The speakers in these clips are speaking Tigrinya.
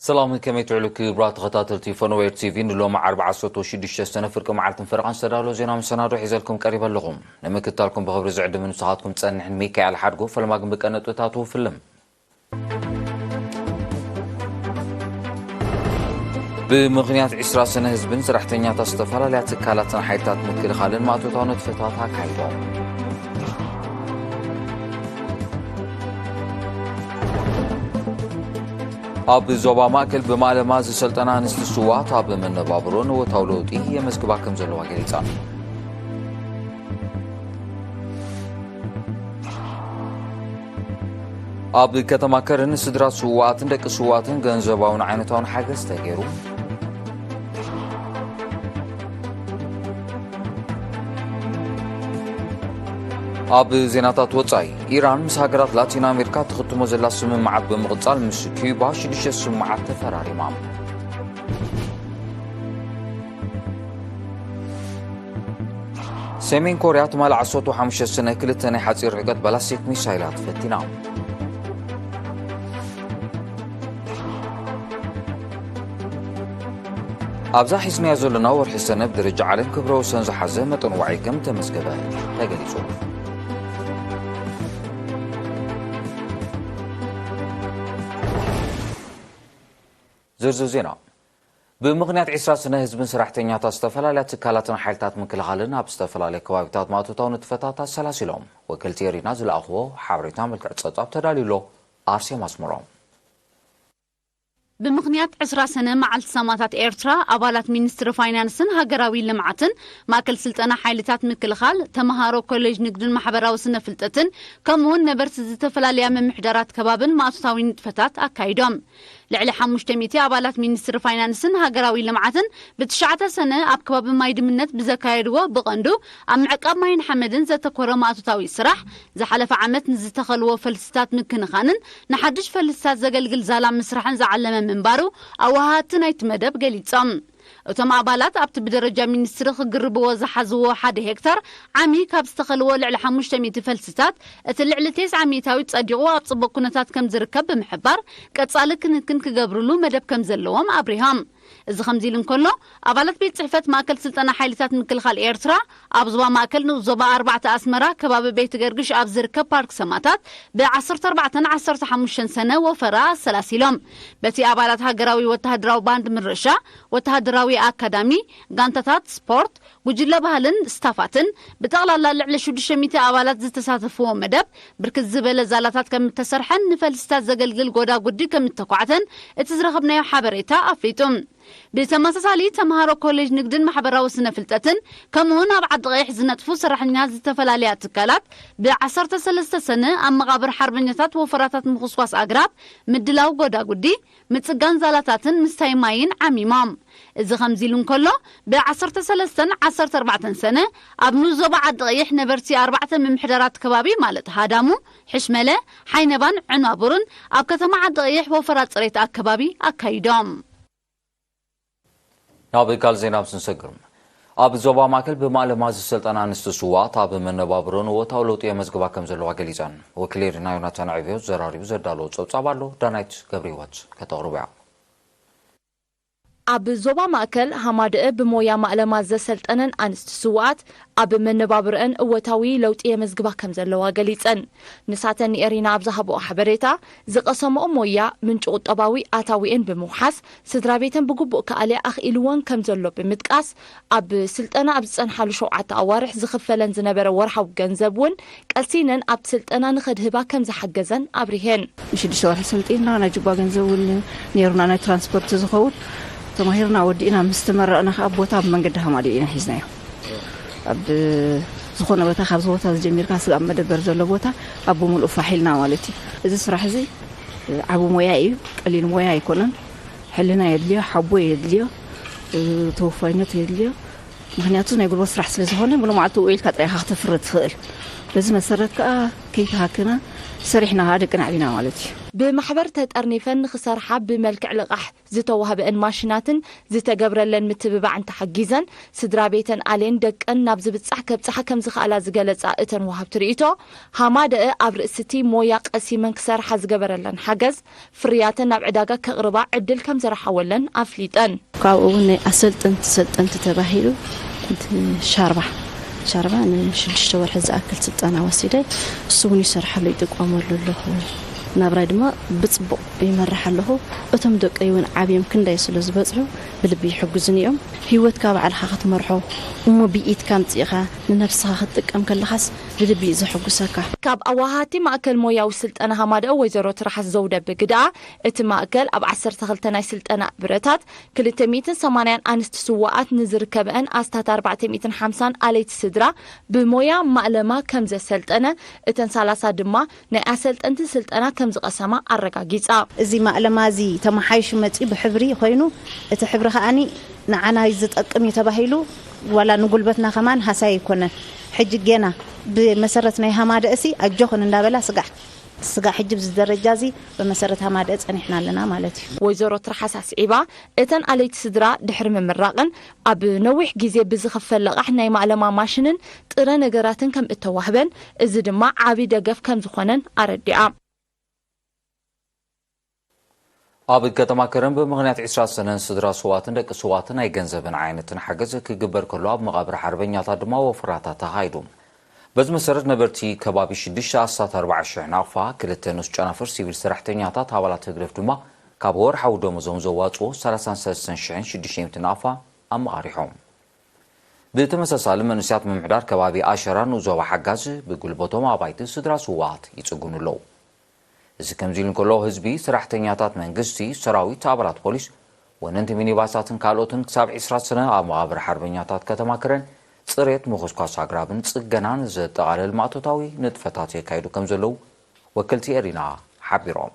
ሰላም፣ ከመይ ትውዕሉ ክቡራት ተኸታተልቲ ፎኖዌር ቲቪ? ንሎሚ ዓርቢ ዓሰርተ ሽዱሽተ ሰነ ፍርቂ መዓልትን ፈረቓን ዝተዳለወ ዜና መሰናዶ ሒዘልኩም ቀሪበ ኣለኹ። ንምክትታልኩም ብኽብሪ ዝዕድም ንስኻትኩም ጸንሕን ሚካኤል ሓድጎ። ፈለማ ግን ብቀነጥብታቱ ፍልም። ብምኽንያት ዕስራ ሰነ ህዝብን ሰራሕተኛታት ዝተፈላለያ ትካላትን ሓይልታት ምክልኻልን ማእቶታዊ ንጥፈታት ኣካይዶም። ኣብ ዞባ ማእከል ብማለማ ዝሰልጠና ኣንስቲ ስዋት ኣብ መነባብሮ ንወታዊ ለውጢ የመዝግባ ከም ዘለዋ ገሊጻ። ኣብ ከተማ ከረን ስድራ ስውኣትን ደቂ ስውኣትን ገንዘባውን ዓይነታውን ሓገዝ ተገይሩ። ኣብ ዜናታት ወጻኢ፣ ኢራን ምስ ሃገራት ላቲን ኣሜሪካ ትኽትሞ ዘላ ስምምዓት ብምቕጻል ምስ ኪዩባ ሽዱሽተ ስምምዓት ተፈራሪማ። ሰሜን ኮርያ ትማሊ ዓሰርተ ሓሙሽተ ሰነ ክልተ ናይ ሓጺር ርሕቀት ባላስቲክ ሚሳይላት ፈቲና። ኣብዛ ሒዝናዮ ዘለና ወርሒ ሰነ ብደረጃ ዓለም ክብረ ወሰን ዝሓዘ መጠን ዋዒ ከም ተመዝገበ ተገሊጹ። ዝርዝር ዜና። ብምኽንያት ዕስራ ሰነ ህዝብን ሰራሕተኛታት ዝተፈላለያ ትካላትን ሓይልታት ምክልኻልን ኣብ ዝተፈላለየ ከባቢታት ማእቶታዊ ንጥፈታት ኣሰላሲሎም። ወከልቲ ኤሪና ዝለኣኽዎ ሓበሬታ መልክዕ ጸብጻብ ተዳልዩ ኣሎ። ኣርሴማ ኣስመሮም። ብምኽንያት ዕስራ ሰነ መዓልቲ ሰማእታት ኤርትራ፣ ኣባላት ሚኒስትሪ ፋይናንስን ሃገራዊ ልምዓትን፣ ማእከል ስልጠና ሓይልታት ምክልኻል፣ ተመሃሮ ኮሌጅ ንግድን ማሕበራዊ ስነ ፍልጠትን፣ ከምኡውን ነበርቲ ዝተፈላለያ ምምሕዳራት ከባብን ማእቶታዊ ንጥፈታት ኣካይዶም። ልዕሊ ሓሙሽተ ሚእቲ ኣባላት ሚኒስትሪ ፋይናንስን ሃገራዊ ልምዓትን ብትሽዓተ ሰነ ኣብ ከባቢ ማይ ድምነት ብዘካየድዎ ብቐንዱ ኣብ ምዕቃብ ማይን ሓመድን ዘተኮረ ማእቶታዊ ስራሕ፣ ዝሓለፈ ዓመት ንዝተኸልዎ ፈልስታት ምክንኻንን ንሓድሽ ፈልስታት ዘገልግል ዛላ ምስራሕን ዝዓለመ ምንባሩ ኣወሃሃድቲ ናይቲ መደብ ገሊጾም። እቶም ኣባላት ኣብቲ ብደረጃ ሚኒስትሪ ክግርብዎ ዝሓዝዎ ሓደ ሄክታር ዓሚ ካብ ዝተኸልዎ ልዕሊ ሓሙሽተ ሚእቲ ፈልስታት እቲ ልዕሊ ተስዓ ሚእታዊት ጸዲቑ ኣብ ጽቡቕ ኩነታት ከም ዝርከብ ብምሕባር፣ ቀጻሊ ክንክን ክገብርሉ መደብ ከም ዘለዎም ኣብሪሆም። እዚ ከምዚ ኢሉ እንከሎ፣ ኣባላት ቤት ጽሕፈት ማእከል ስልጠና ሓይልታት ምክልኻል ኤርትራ ኣብ ዞባ ማእከል ንኡስ ዞባ ኣርባዕተ ኣስመራ ከባቢ ቤት ገርግሽ ኣብ ዝርከብ ፓርክ ሰማታት ብ ዓሰርተ ኣርባዕተን ዓሰርተ ሓሙሽተን ሰነ ወፈራ ኣሰላሲሎም። በቲ ኣባላት ሃገራዊ ወተሃደራዊ ባንድ ምረሻ፣ ወተሃደራዊ ኣካዳሚ፣ ጋንታታት ስፖርት፣ ጉጅለ ባህልን ስታፋትን ብጠቕላላ ልዕሊ ሽዱሽተ ሚእቲ ኣባላት ዝተሳተፍዎ መደብ፣ ብርክት ዝበለ ዛላታት ከም እተሰርሐን ንፈልስታት ዘገልግል ጎዳጉዲ ከም እተኳዕተን እቲ ዝረኸብናዮ ሓበሬታ ኣፍሊጡ። ብተመሳሳሊ፣ ተምሃሮ ኮሌጅ ንግድን ማሕበራዊ ስነ ፍልጠትን፣ ከምኡውን ኣብ ዓዲ ቀይሕ ዝነጥፉ ሰራሕተኛታት ዝተፈላለያ ትካላት፣ ብ ዓሰርተ ሰለስተ ሰነ ኣብ መቓብር ሓርበኛታት ወፈራታት ምኹስኳስ ኣግራብ፣ ምድላው ጎዳጉዲ፣ ምጽጋን ዛላታትን ምስታይ ማይን ዓሚሞም። እዚ ከምዚ ኢሉ እንከሎ፣ ብ ዓሰርተ ሰለስተን ዓሰርተ ኣርባዕተን ሰነ ኣብ ንኡስ ዞባ ዓዲ ቀይሕ ነበርቲ ኣርባዕተ ምምሕዳራት ከባቢ ማለት ሃዳሙ፣ ሕሽመለ፣ ሓይነባን ዕናቡርን ኣብ ከተማ ዓዲ ቀይሕ ወፈራ ጽሬት ኣከባቢ ኣካይዶም። ናብ ካልእ ዜና ምስ ንሰግር፣ ኣብ ዞባ ማእከል ብማእለማ ዝሰልጠና ኣንስቲ ስዋት ኣብ መነባብሮን እወታዊ ለውጢ የመዝግባ ከም ዘለዋ ገሊጸን። ወኪል ኤሪና ዮናታን ዕብዮ ዘራሪቡ ዘዳለዎ ጸብጻብ ኣሎ፣ ዳናይት ገብረ ህይወት ከተቕርቦ እያ። ኣብ ዞባ ማእከል ሃማደአ ብሞያ ማእለማ ዘሰልጠነን ኣንስቲ ስውኣት ኣብ መነባብርአን እወታዊ ለውጢ የመዝግባ ከም ዘለዋ ገሊጸን። ንሳተን ንኤሪና ኣብ ዝሃብኦ ሓበሬታ፣ ዝቐሰምኦ ሞያ ምንጪ ቁጠባዊ ኣታዊአን ብምውሓስ፣ ስድራ ቤተን ብግቡእ ክኣልያ ኣኽኢልወን ከም ዘሎ ብምጥቃስ፣ ኣብ ስልጠና ኣብ ዝጸንሓሉ ሸውዓተ ኣዋርሕ ዝኽፈለን ዝነበረ ወርሓዊ ገንዘብ እውን ቀሲነን ኣብቲ ስልጠና ንኸድህባ ከም ዝሓገዘን ኣብሪሀን። ንሽዱሽተ ወርሒ ሰልጢና፣ ናይ ጁባ ገንዘብ እውን ነይሩና፣ ናይ ትራንስፖርት ዝኸውን። ተማሂርና ወዲእና ምስ ተመረቕና ከዓ ቦታ ኣብ መንገዲ ሃማደአ ኢና ሒዝናዮ። ኣብ ዝኾነ ቦታ፣ ካብዚ ቦታ ዝጀሚርካ ስጋብ መደበር ዘሎ ቦታ ኣብ ብምልኡ ፋሕ ኢልና ማለት እዩ። እዚ ስራሕ እዚ ዓቢ ሞያ እዩ፣ ቀሊል ሞያ ኣይኮነን። ሕልና የድልዮ፣ ሓቦ የድልዮ፣ ተወፋይነት የድልዮ። ምኽንያቱ ናይ ጉልበት ስራሕ ስለ ዝኾነ፣ ሙሉ መዓልቲ ውዒልካ ጥራይ ኢኻ ክተፍሪ ትኽእል። በዚ መሰረት ከኣ ከይተሃከና ሰሪሕና ከኣ ደቅና ኣዕቢና ማለት እዩ። ብማሕበር ተጠርኒፈን ንኽሰርሓ ብመልክዕ ልቓሕ ዝተዋህበአን ማሽናትን ዝተገብረለን ምትብባዕን ተሓጊዘን፣ ስድራ ቤተን ኣሌን ደቀን ናብ ዝብጻሕ ከብጽሓ ከም ዝኸኣላ ዝገለጻ እተን ወሃብቲ ርእይቶ፣ ሃማደአ ኣብ ርእሲቲ ሞያ ቀሲመን ክሰርሓ ዝገበረለን ሓገዝ፣ ፍርያተን ናብ ዕዳጋ ከቕርባ ዕድል ከም ዘርሓወለን ኣፍሊጠን። ካብኡ እውን ናይ ኣሰልጠንቲ ሰልጠንቲ ተባሂሉ እቲ ሻርባ ሻርባ ንሽዱሽተ ወርሒ ዝኣክል ስልጠና ወሲደ፣ እሱ እውን ይሰርሓሉ ይጥቀመሉ ኣለኹ። ናብራይ ድማ ብፅቡቕ ይመርሕ ኣለኹ። እቶም ደቀይ እውን ዓብዮም ክንዳይ ስለ ዝበፅሑ ብልቢ ይሕግዙን እዮም። ህይወትካ ባዕልኻ ክትመርሖ እሞ ብኢድካ ኣምፂእኻ ንነብስኻ ክትጥቀም ከለኻስ ብልቢ እዩ ዘሐጉሰካ። ካብ ኣዋሃቲ ማእከል ሞያዊ ስልጠና ሃማደኦ ወይዘሮ ትርሓስ ዘውደ ብግድኣ፣ እቲ ማእከል ኣብ ዓሰርተ ክልተ ናይ ስልጠና ብረታት ክልተ ሚእትን ሰማንያን ኣንስቲ ስዋኣት ንዝርከበአን ኣስታት ኣርባዕተ ሚእትን ሓምሳን ኣለይቲ ስድራ ብሞያ ማእለማ ከም ዘሰልጠነ፣ እተን ሰላሳ ድማ ናይ ኣሰልጠንቲ ስልጠና ከም ዝቐሰማ ኣረጋጊጻ። እዚ ማእለማ እዚ ተመሓይሹ መጺኡ ብሕብሪ ኮይኑ፣ እቲ ሕብሪ ከኣኒ ንዓና ዝጠቅም እዩ ተባሂሉ፣ ዋላ ንጉልበትና ከማን ሃሳይ ኣይኮነን። ሕጂ ጌና ብመሰረት ናይ ሃማደእሲ ኣጆኽን እንዳበላ ስጋዕ ስጋዕ ሕጂ ብዚ ደረጃ እዚ ብመሰረት ሃማደእ ጸኒሕና ኣለና ማለት እዩ። ወይዘሮ ትርሓስ ኣስዒባ፣ እተን ኣለይቲ ስድራ ድሕሪ ምምራቕን ኣብ ነዊሕ ግዜ ብዝኽፈል ለቓሕ ናይ ማእለማ ማሽንን ጥረ ነገራትን ከም እተዋህበን፣ እዚ ድማ ዓቢ ደገፍ ከም ዝኾነን ኣረዲኣ። ኣብ ከተማ ከረን ብምኽንያት ዕስራ ሰነን ስድራ ስዋትን ደቂ ስዋትን ናይ ገንዘብን ዓይነትን ሓገዝ ክግበር ከሎ፣ ኣብ መቓብር ሓርበኛታት ድማ ወፍራታት ተኻይዱ። በዚ መሰረት ነበርቲ ከባቢ ሽዱሽተ ኣስታት ኣርባዓ ሽሕ ናቕፋ፣ ክልተ ንኡስ ጨናፍር ሲቪል ሰራሕተኛታት ኣባላት ህግደፍ ድማ ካብ ወርሓዊ ደሞዞም ዘዋፅዎ ሰላሳን ሰለስተን ሽሕን ሽዱሽተ ሚእቲ ናቕፋ ኣመቓሪሖም። ብተመሳሳሊ መንእሰያት ምምሕዳር ከባቢ ኣሸራን ዞባ ሓጋዝ ብጉልበቶም ኣባይቲ ስድራ ስዋት ይጽግኑ ኣለዉ። እዚ ከምዚ ኢሉ እንከሎ ህዝቢ፣ ሰራሕተኛታት መንግስቲ፣ ሰራዊት፣ ኣባላት ፖሊስ፣ ወነንቲ ሚኒባሳትን ካልኦትን ክሳብ ዕስራ ሰነ ኣብ መቓብር ሓርበኛታት ከተማ ከረን ጽሬት፣ ምኹስኳስ ኣግራብን ጽገናን ዘጠቓለል ማእቶታዊ ንጥፈታት የካይዱ ከም ዘለዉ ወከልቲ ኤሪና ሓቢሮም።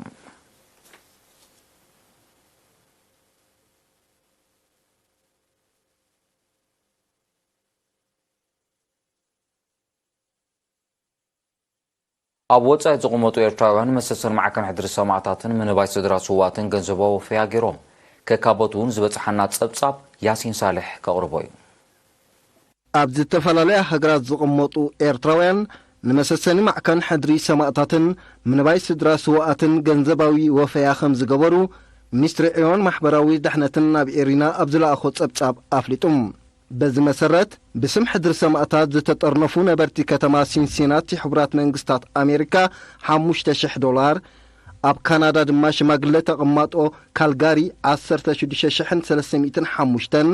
ኣብ ወጻኢ ዝቕመጡ ኤርትራውያን መሰሰን ማዕከን ሕድሪ ሰማእታትን ምንባይ ስድራ ስዋትን ገንዘባዊ ወፈያ ገይሮም። ከካበቱ እውን ዝበጽሓና ጸብጻብ ያሲን ሳልሕ ከቕርቦ እዩ። ኣብ ዝተፈላለያ ሃገራት ዝቕመጡ ኤርትራውያን ንመሰሰኒ ማዕከን ሕድሪ ሰማእታትን ምንባይ ስድራ ስውኣትን ገንዘባዊ ወፈያ ከም ዝገበሩ ሚኒስትሪ ዕዮን ማሕበራዊ ድሕነትን ናብ ኤሪና ኣብ ዝለኣኾ ጸብጻብ ኣፍሊጡ። በዚ መሰረት፣ ብስም ሕድሪ ሰማእታት ዝተጠርነፉ ነበርቲ ከተማ ሲንሲናቲ ሕቡራት መንግስታት ኣሜሪካ ሓሙሽተ ሽሕ ዶላር፣ ኣብ ካናዳ ድማ ሽማግለ ተቐማጦ ካልጋሪ ዓሰርተ ሽዱሽተ ሽሕን ሰለስተ ሚእትን ሓሙሽተን፣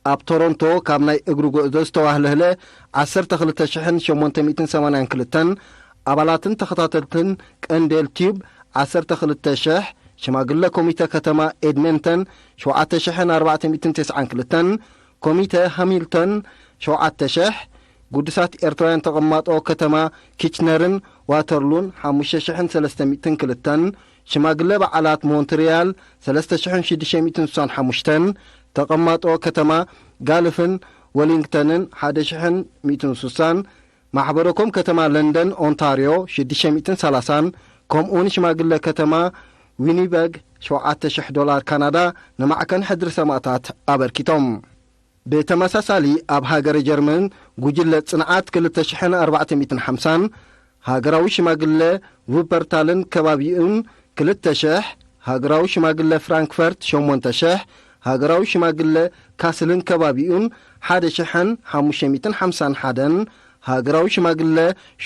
ኣብ ቶሮንቶ ካብ ናይ እግሪ ጉዕዞ ዝተዋህለህለ ዓሰርተ ክልተ ሽሕን ሸሞንተ ሚእትን ሰማንያን ክልተን፣ ኣባላትን ተኸታተልትን ቀንዴል ቲዩብ ዓሰርተ ክልተ ሽሕ፣ ሽማግለ ኮሚተ ከተማ ኤድመንተን ሸውዓተ ሽሕን ኣርባዕተ ሚእትን ተስዓን ክልተን፣ ኮሚተ ሃሚልተን ሸውዓተ ሽሕ፣ ግዱሳት ኤርትራውያን ተቐማጦ ከተማ ኪችነርን ዋተርሉን ሓሙሽተ ሽሕን ሰለስተ ሚእትን ክልተን፣ ሽማግለ በዓላት ሞንትሪያል ሰለስተ ሽሕን ሽዱሽተ ሚእትን ስሳን ሓሙሽተን፣ ተቐማጦ ከተማ ጋልፍን ወሊንግተንን ሓደ ሽሕን ሚእትን ስሳን፣ ማሕበረኮም ከተማ ለንደን ኦንታርዮ ሽዱሽተ ሚእትን ሰላሳን፣ ከምኡውን ሽማግለ ከተማ ዊኒበግ ሸውዓተ ሽሕ ዶላር ካናዳ ንማዕከን ሕድሪ ሰማእታት ኣበርኪቶም። ብተመሳሳሊ፣ ኣብ ሃገረ ጀርመን ጉጅለ ጽንዓት ክልተ ሽሕን ኣርባዕተ ሚእትን ሓምሳን፣ ሃገራዊ ሽማግለ ዉፐርታልን ከባቢኡን ክልተ ሽሕ፣ ሃገራዊ ሽማግለ ፍራንክፈርት ሸሞንተ ሽሕ፣ ሃገራዊ ሽማግለ ካስልን ከባቢኡን ሓደ ሽሕን ሓሙሽተ ሚእትን ሓምሳን ሓደን፣ ሃገራዊ ሽማግለ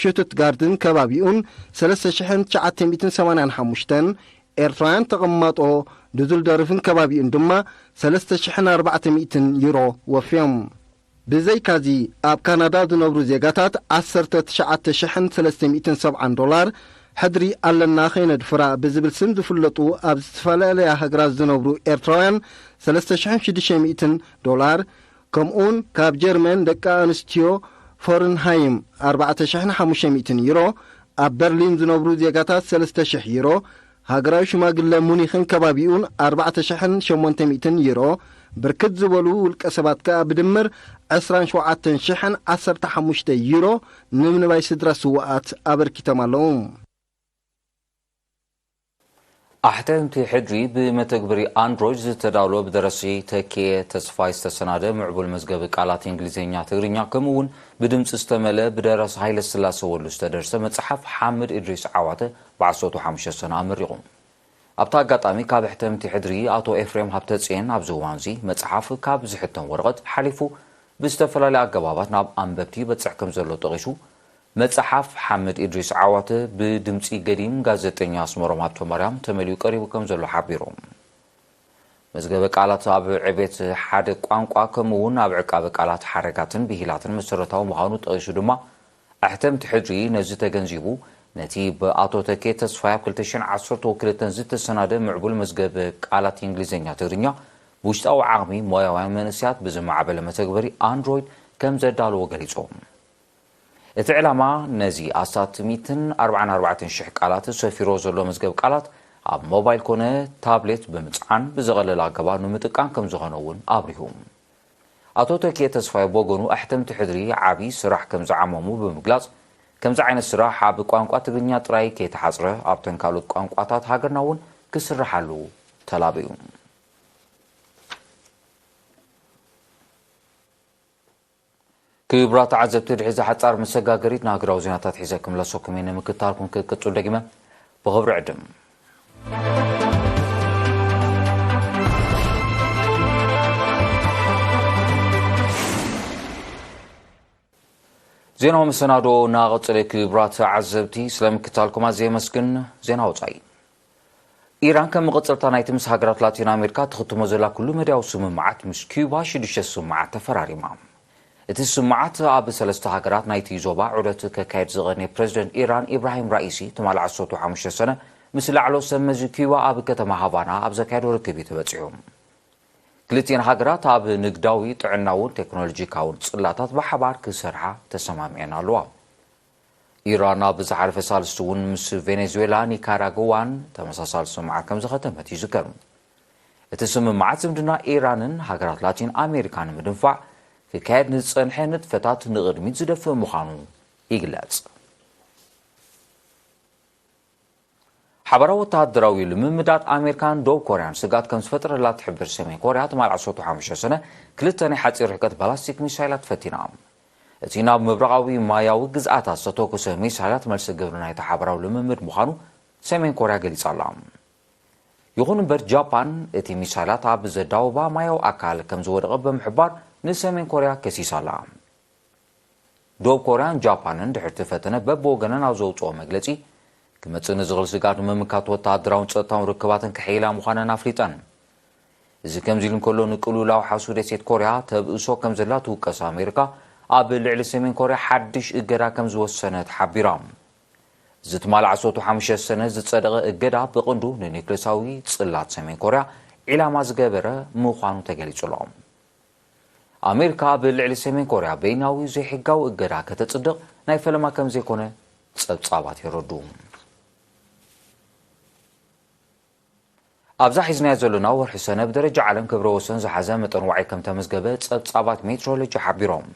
ሽቱትጋርትን ከባቢኡን ሰለስተ ሽሕን ትሽዓተ ሚእትን ሰማንያን ሓሙሽተን፣ ኤርትራውያን ተቐማጦ ዱዝልዶርፍን ከባቢኡን ድማ ሰለስተ ሽሕን ኣርባዕተ ሚእትን ዩሮ ወፍዮም። ብዘይካዚ፣ ኣብ ካናዳ ዝነብሩ ዜጋታት ዓሰርተ ትሽዓተ ሽሕን ሰለስተ ሚእትን ሰብዓን ዶላር ሕድሪ ኣለና ከይነድፍራ ብዝብል ስም ዝፍለጡ ኣብ ዝተፈላለያ ሃገራት ዝነብሩ ኤርትራውያን ሰለስተ ሽሕን ሽዱሽተ ሚእትን ዶላር፣ ከምኡውን ካብ ጀርመን ደቂ ኣንስትዮ ፎረንሃይም ኣርባዕተ ሽሕን ሓሙሽተ ሚእትን ዩሮ፣ ኣብ በርሊን ዝነብሩ ዜጋታት ሰለስተ ሽሕ ዩሮ፣ ሃገራዊ ሽማግለ ሙኒኽን ከባቢኡን ኣርባዕተ ሽሕን ሸሞንተ ሚእትን ዩሮ፣ ብርክት ዝበሉ ውልቀ ሰባት ከኣ ብድምር ዕስራን ሸውዓተን ሽሕን ዓሰርተ ሓሙሽተ ዩሮ ንምንባይ ስድራ ስውኣት ኣበርኪቶም ኣለዉ። ኣሕተምቲ ሕድሪ ብመተግበሪ ኣንድሮይድ ዝተዳለወ ብደረሲ ተኪኤ ተስፋይ ዝተሰናደ ምዕቡል መዝገብ ቃላት እንግሊዝኛ ትግርኛ ከምኡ እውን ብድምፂ ዝተመልአ ብደራሲ ሃይለ ስላሰ ወሉ ዝተደርሰ መፅሓፍ ሓምድ እድሪስ ዓዋተ ብዓሰርተ ሓሙሽተ ሰነ ኣመሪቑ። ኣብቲ ኣጋጣሚ ካብ ኣሕተምቲ ሕድሪ ኣቶ ኤፍሬም ሃብተፅየን ኣብዚ እዋን እዚ መፅሓፍ ካብ ዝሕተም ወረቐት ሓሊፉ ብዝተፈላለዩ ኣገባባት ናብ ኣንበብቲ ይበፅሕ ከም ዘሎ ጠቒሱ፣ መፅሓፍ ሓምድ እድሪስ ዓዋተ ብድምፂ ገዲም ጋዜጠኛ ኣስመሮም ሃብተማርያም ተመሊኡ ቀሪቡ ከም ዘሎ ሓቢሩ። መዝገበ ቃላት ኣብ ዕቤት ሓደ ቋንቋ ከምኡ እውን ኣብ ዕቃበ ቃላት ሓረጋትን ብሂላትን መሰረታዊ ምዃኑ ጠቒሱ ድማ፣ ኣሕተምቲ ሕድሪ ነዚ ተገንዚቡ፣ ነቲ ብኣቶ ተኬ ተስፋይ ኣብ ክልተ ሽሕን ዓሰርተ ክልተን ዝተሰናደ ምዕቡል መዝገበ ቃላት እንግሊዝኛ ትግርኛ ብውሽጣዊ ዓቕሚ ሞያውያን መንእሰያት ብዝማዕበለ መተግበሪ ኣንድሮይድ ከም ዘዳለዎ ገሊጹ። እቲ ዕላማ ነዚ ኣስታት ሚእትን ኣርባዓን ኣርባዕተን ሽሕ ቃላት ሰፊሮ ዘሎ መዝገብ ቃላት ኣብ ሞባይል ኮነ ታብሌት ብምጽዓን ብዘቐለለ ኣገባብ ንምጥቃም ከም ዝኾነ እውን ኣብሪሁ። ኣቶ ተኪኤ ተስፋይ ብወገኑ ኣሕተምቲ ሕድሪ ዓቢ ስራሕ ከም ዝዓመሙ ብምግላጽ፣ ከምዚ ዓይነት ስራሕ ኣብ ቋንቋ ትግርኛ ጥራይ ከይተሓጽረ ኣብተን ካልኦት ቋንቋታት ሃገርና እውን ክስርሓሉ ተላብዩ። ክቡራት ተዓዘብቲ፣ ድሕሪ እዛ ሓጻር መሰጋገሪት ንሃገራዊ ዜናታት ሒዘ ክምለሰኩም እየ። ንምክትታልኩም ክቅጽል ደጊመ ብኽብሪ ዕድም። ዜናዊ መሰናዶ እናቐጸለ። ክቡራት ተዓዘብቲ፣ ስለምክትታልኩም ኣዝየ የመስግን። ዜና ወጻኢ። ኢራን ከም መቐጸልታ ናይቲ ምስ ሃገራት ላቲን ኣሜሪካ ትኽትሞ ዘላ ኩሉ መዳያዊ ስምምዓት ምስ ኪዩባ ሽዱሽተ ስምምዓት ተፈራሪማ። እቲ ስምምዓት ኣብ ሰለስተ ሃገራት ናይቲ ዞባ ዑደት ከካየድ ዝቐነየ ፕረዚደንት ኢራን ኢብራሂም ራኢሲ ትማሊ ዓሰርተ ሓሙሽተ ሰነ ምስ ላዕለዎት ሰብ መዚ ኪዩባ ኣብ ከተማ ሃቫና ኣብ ዘካየዶ ርክብ እዩ ተበጺሑ። ክልቲኤን ሃገራት ኣብ ንግዳዊ፣ ጥዕናውን ቴክኖሎጂካውን ጽላታት ብሓባር ክሰርሓ ተሰማሚዐን ኣለዋ። ኢራን ኣብ ዝሓለፈ ሳልስቲ እውን ምስ ቬኔዙዌላ፣ ኒካራግዋን ተመሳሳሊ ስምምዓት ከም ዝኸተመት ይዝከር። እቲ ስምምዓት ዝምድና ኢራንን ሃገራት ላቲን ኣሜሪካን ንምድንፋዕ ክካየድ ንዝጸንሐ ንጥፈታት ንቕድሚት ዝደፍእ ምዃኑ ይግለጽ። ሓባራዊ ወተሃደራዊ ልምምዳት ኣሜሪካን ደቡብ ኮርያን ስግኣት ከም ዝፈጠረላ ትሕብር ሰሜን ኮርያ፣ ትማል ዓሰርተ ሓሙሽተ ሰነ ክልተ ናይ ሓጺር ርሕቀት ባላስቲክ ሚሳይላት ፈቲና። እቲ ናብ ምብራቓዊ ማያዊ ግዝኣታት ዝተተኮሰ ሚሳይላት መልሲ ግብሪ ናይቲ ሓባራዊ ልምምድ ምዃኑ ሰሜን ኮርያ ገሊጻ ኣላ። ይኹን እምበር፣ ጃፓን እቲ ሚሳይላት ኣብ ዘዳወባ ማያዊ ኣካል ከም ዝወደቐ ብምሕባር ንሰሜን ኮርያ ከሲሳ ኣላ። ደቡብ ኮርያን ጃፓንን ድሕሪ እቲ ፈተነ በብወገነን ኣብ ዘውፅኦ መግለፂ፣ ክመፅእ ንዝኽእል ስግኣት ንምምካት ወተሃደራውን ጸጥታውን ርክባተን ከሐይላ ምዃነን ኣፍሊጠን። እዚ ከምዚ ኢሉ እንከሎ፣ ንቅልውላው ሓሱ ደሴት ኮርያ ተብእሶ ከም ዘላ ትውቀስ ኣሜሪካ፣ ኣብ ልዕሊ ሰሜን ኮርያ ሓድሽ እገዳ ከም ዝወሰነት ሓቢራ። እዚ ትማል ዓሰርተ ሓሙሽተ ሰነ ዝጸደቐ እገዳ ብቕንዱ ንኒክሌሳዊ ጽላት ሰሜን ኮርያ ዒላማ ዝገበረ ምዃኑ ተገሊጹ ኣሎ። ኣሜሪካ ኣብ ልዕሊ ሰሜን ኮርያ በይናዊ ዘይሕጋዊ እገዳ ከተጽድቕ ናይ ፈለማ ከም ዘይኮነ ጸብጻባት የረዱ። ኣብዛ ሒዝናዮ ዘለና ወርሒ ሰነ ብደረጃ ዓለም ክብረ ወሰን ዝሓዘ መጠን ዋዒ ከም ተመዝገበ ጸብጻባት ሜትሮሎጂ ሓቢሮም።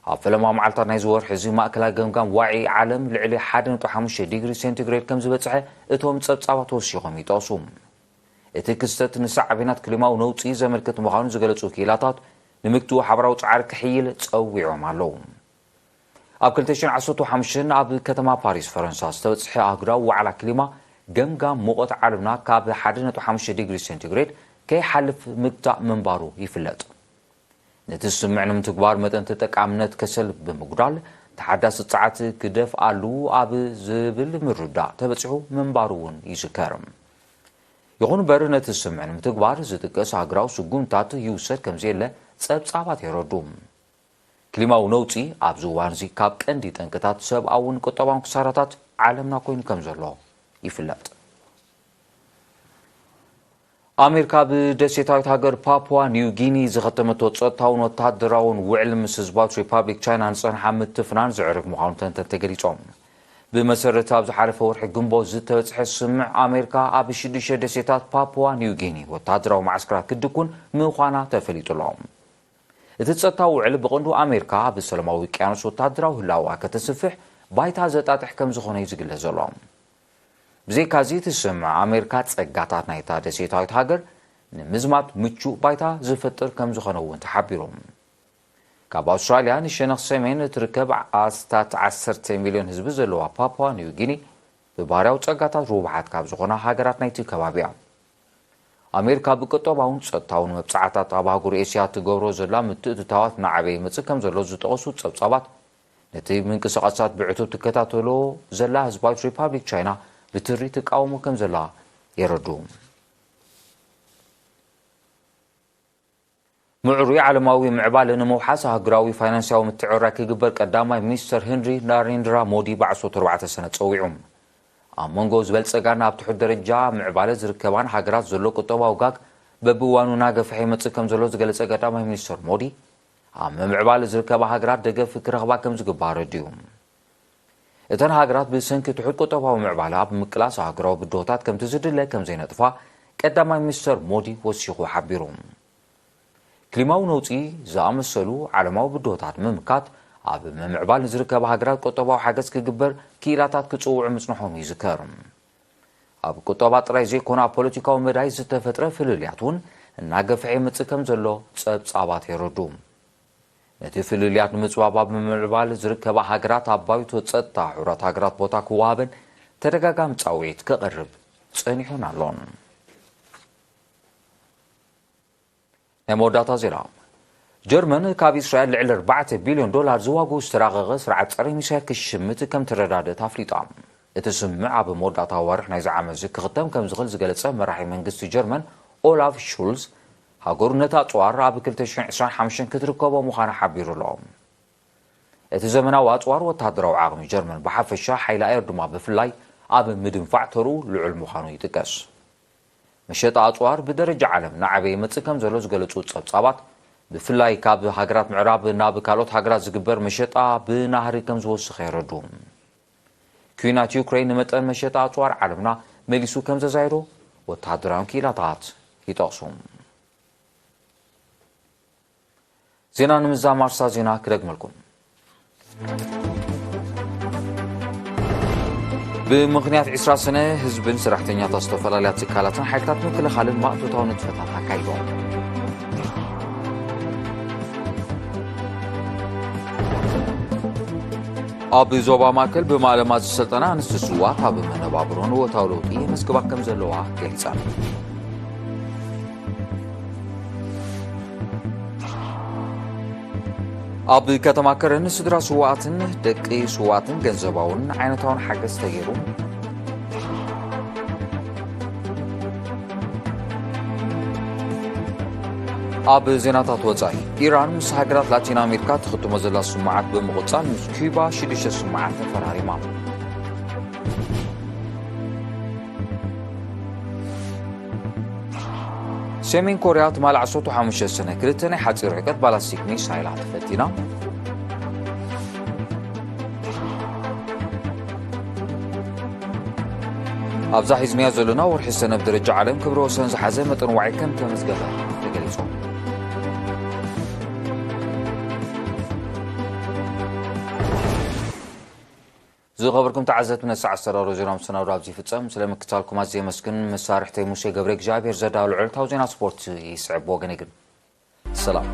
ኣብ ፈለማ መዓልታት ናይዚ ወርሒ እዚ ማእከላይ ገምጋም ዋዒ ዓለም ልዕሊ ሓደ ነጥቢ ሓሙሽተ ዲግሪ ሴንቲግሬድ ከም ዝበጽሐ እቶም ጸብጻባት ወሲኾም ይጠቕሱ። እቲ ክስተት ንሳዕቤናት ክሊማዊ ነውጺ ዘመልክት ምዃኑ ዝገለጹ ክኢላታት፣ ንምግትኡ ሓበራዊ ጻዕሪ ክሕይል ጸዊዖም ኣለዉ። ኣብ ክልተ ሽሕን ዓሰርተ ሓሙሽተን ኣብ ከተማ ፓሪስ ፈረንሳ ዝተበጽሐ ኣህጉራዊ ዋዕላ ክሊማ፣ ገምጋም ሙቐት ዓለምና ካብ ሓደ ነጥቢ ሓሙሽተ ዲግሪ ሴንቲግሬድ ከይሓልፍ ምግታእ ምንባሩ ይፍለጥ። ነቲ ስምምዕ ንምትግባር መጠን ተጠቃምነት ከሰል ብምጉዳል፣ ተሓዳሲ ጸዓት ክደፍኣሉ ኣብ ዝብል ምርዳእ ተበጺሑ ምንባሩ እውን ይዝከር። ይኹን እምበር፣ ነቲ ስምምዕ ንምትግባር ዝጥቀስ ሃገራዊ ስጉምታት ይውሰድ ከም ዘየለ ጸብጻባት የረዱ። ክሊማዊ ነውጺ ኣብዚ እዋን እዚ ካብ ቀንዲ ጠንቅታት ሰብኣውን ቁጠባውን ክሳራታት ዓለምና ኮይኑ ከም ዘሎ ይፍለጥ። ኣሜሪካ ብደሴታዊት ሃገር ፓፑዋ ኒው ጊኒ ዝኸተመቶ ጸጥታውን ወተሃደራውን ውዕል ምስ ህዝባዊት ሪፓብሊክ ቻይና ንጸንሓ ምትፍናን ዘዕርግ ምዃኑ ተንተንቲ ገሊጾም። ብመሰረት ኣብ ዝሓለፈ ወርሒ ግንቦት ዝተበጽሐ ስምምዕ፣ ኣሜሪካ ኣብ ሽዱሽተ ደሴታት ፓፑዋ ኒው ጊኒ ወተሃደራዊ መዓስከራት ክትድኩን ምዃና ተፈሊጡ ኣሎ። እቲ ጸጥታዊ ውዕል ብቐንዱ ኣሜሪካ ኣብ ሰላማዊ ውቅያኖስ ወተሃደራዊ ህላወኣ ከተስፍሕ ባይታ ዘጣጥሕ ከም ዝኾነ እዩ ዝግለጽ ዘሎ። ብዘይካዚ እቲ ስምምዕ ኣሜሪካ ጸጋታት ናይታ ደሴታዊት ሃገር ንምዝማት ምቹእ ባይታ ዝፈጥር ከም ዝኾነ እውን ተሓቢሩ። ካብ ኣውስትራልያ ንሸነኽ ሰሜን እትርከብ ኣስታት ዓሰርተ ሚልዮን ህዝቢ ዘለዋ ፓፑዋ ኒው ጊኒ ብባህርያዊ ጸጋታት ርቡሓት ካብ ዝኾና ሃገራት ናይቲ ከባቢ እያ። ኣሜሪካ ብቁጠባውን ጸጥታውን መብጻዓታት ኣብ ኣህጉር ኤስያ ትገብሮ ዘላ ምትእትታዋት እናዓበየ ይመጽእ ከም ዘሎ ዝጠቐሱ ጸብጻባት፣ ነቲ ምንቅስቓሳት ብዕቱብ ትከታተሎ ዘላ ህዝባዊት ሪፓብሊክ ቻይና ብትሪ ትቃወሞ ከም ዘላ የረዱ። ምዕሩይ ዓለማዊ ምዕባለ ንምውሓስ ኣህጉራዊ ፋይናንሳዊ ምትዕርራይ ክግበር ቀዳማይ ሚኒስተር ሄንሪ ናሬንድራ ሞዲ ብዓሰርተ ኣርባዕተ ሰነ ጸዊዑ። ኣብ መንጎ ዝበልጸጋን ኣብ ትሑት ደረጃ ምዕባለ ዝርከባን ሃገራት ዘሎ ቁጠባዊ ጋግ በብእዋኑ እናገፍሐ ይመጽእ ከም ዘሎ ዝገለጸ ቀዳማይ ሚኒስተር ሞዲ፣ ኣብ ምምዕባል ዝርከባ ሃገራት ደገፍ ክረኽባ ከም ዝግባእ ኣረዲኡ። እተን ሃገራት ብሰንኪ ትሑት ቁጠባዊ ምዕባለ ኣብ ምቅላስ ኣህጉራዊ ብድሆታት ከምቲ ዝድለ ከም ዘይነጥፋ ቀዳማይ ሚኒስተር ሞዲ ወሲኹ ሓቢሩ። ክሊማዊ ነውጺ ዝኣመሰሉ ዓለማዊ ብድሆታት ንምምካት ኣብ ምምዕባል ንዝርከባ ሃገራት ቁጠባዊ ሓገዝ ክግበር ክኢላታት ክጽውዑ ምጽንሖም ይዝከር። ኣብ ቁጠባ ጥራይ ዘይኮነ ኣብ ፖለቲካዊ መዳይ ዝተፈጥረ ፍልልያት እውን እናገፍሐ ይመጽእ ከም ዘሎ ጸብጻባት የረዱ። ነቲ ፍልልያት ንምጽባብ ኣብ ምምዕባል ዝርከባ ሃገራት ኣብ ባይቶ ጸጥታ ሕቡራት ሃገራት ቦታ ክወሃበን ተደጋጋሚ ጻውዒት ክቐርብ ጸኒሑን ኣሎን። ናይ መወዳእታ ዜና። ጀርመን ካብ እስራኤል ልዕሊ ኣርባዕተ ቢልዮን ዶላር ዝዋግኡ ዝተራቐቐ ስርዓት ጸረ ሚሳይል ክሽምት ከም ትረዳድእት ኣፍሊጣ። እቲ ስምምዕ ኣብ መወዳእታ ኣዋርሕ ናይዚ ዓመት እዚ ክኽተም ከም ዝኽእል ዝገለጸ መራሒ መንግስቲ ጀርመን ኦላፍ ሹልዝ፣ ሃገሩ ነቲ ኣጽዋር ኣብ ክልተ ሽሕን ዕስራን ሓሙሽተን ክትርከቦ ምዃና ሓቢሩ ኣሎ። እቲ ዘመናዊ ኣጽዋር ወተሃደራዊ ዓቕሚ ጀርመን ብሓፈሻ፣ ሓይሊ ኣየር ድማ ብፍላይ ኣብ ምድንፋዕ ተርኡ ልዑል ምዃኑ ይጥቀስ። መሸጣ ኣጽዋር ብደረጃ ዓለም እናዓበየ ይመጽእ ከም ዘሎ ዝገለጹ ጸብጻባት፣ ብፍላይ ካብ ሃገራት ምዕራብ ናብ ካልኦት ሃገራት ዝግበር መሸጣ ብናህሪ ከም ዝወሰኸ የረዱ። ኲናት ዩክሬን ንመጠን መሸጣ ኣጽዋር ዓለምና መሊሱ ከም ዘዛየዶ ወተሃደራዊ ክኢላታት ይጠቕሱ። ዜና ንምዛም ኣርሳ ዜና ክደግመልኩም። ብምኽንያት ዕስራ ሰነ ህዝብን ሰራሕተኛታት ዝተፈላለያ ትካላትን ሓይልታት ምክልኻልን ማእቶታዊ ንጥፈታት ኣካይዶም። ኣብ ዞባ ማእከል ብማለማ ዝሰልጠና ኣንስቲ ስዋት ኣብ መነባብሮን ወታዊ ለውጢ የመዝግባ ከም ዘለዋ ገሊጸን። ኣብ ከተማ ከረን ስድራ ስዋኣትን ደቂ ስዋኣትን ገንዘባውን ዓይነታውን ሓገዝ ተገይሩ። ኣብ ዜናታት ወጻኢ፣ ኢራን ምስ ሃገራት ላቲን ኣሜሪካ ትኽትሞ ዘላ ስምምዓት ብምቕጻል ምስ ኪዩባ ሽዱሽተ ስምምዓት ተፈራሪማ። ሰሜን ኮርያ ትማሊ ዓሰርተ ሓሙሽተ ሰነ ክልተ ናይ ሓጺር ርሕቀት ባላስቲክ ሚሳይላት ፈቲና። ኣብዛ ሒዝናያ ዘለና ወርሒ ሰነ ብደረጃ ዓለም ክብረ ወሰን ዝሓዘ መጠን ዋዒ ከም ተመዝገበ ተገሊጹ። ዝኸበርኩም ተዓዘብቲ፣ ነቲ ሰዓት ዝተዳለወ ዜና መሰናዶ ኣብዚ ይፍጸም። ስለ ምክታልኩም ኣዝየ የመስግን። መሳርሕተይ ሙሴ ገብረ እግዚኣብሔር ዘዳለወ ዕለታዊ ዜና ስፖርት ይስዕብ። ብወገነይ ግን ሰላም።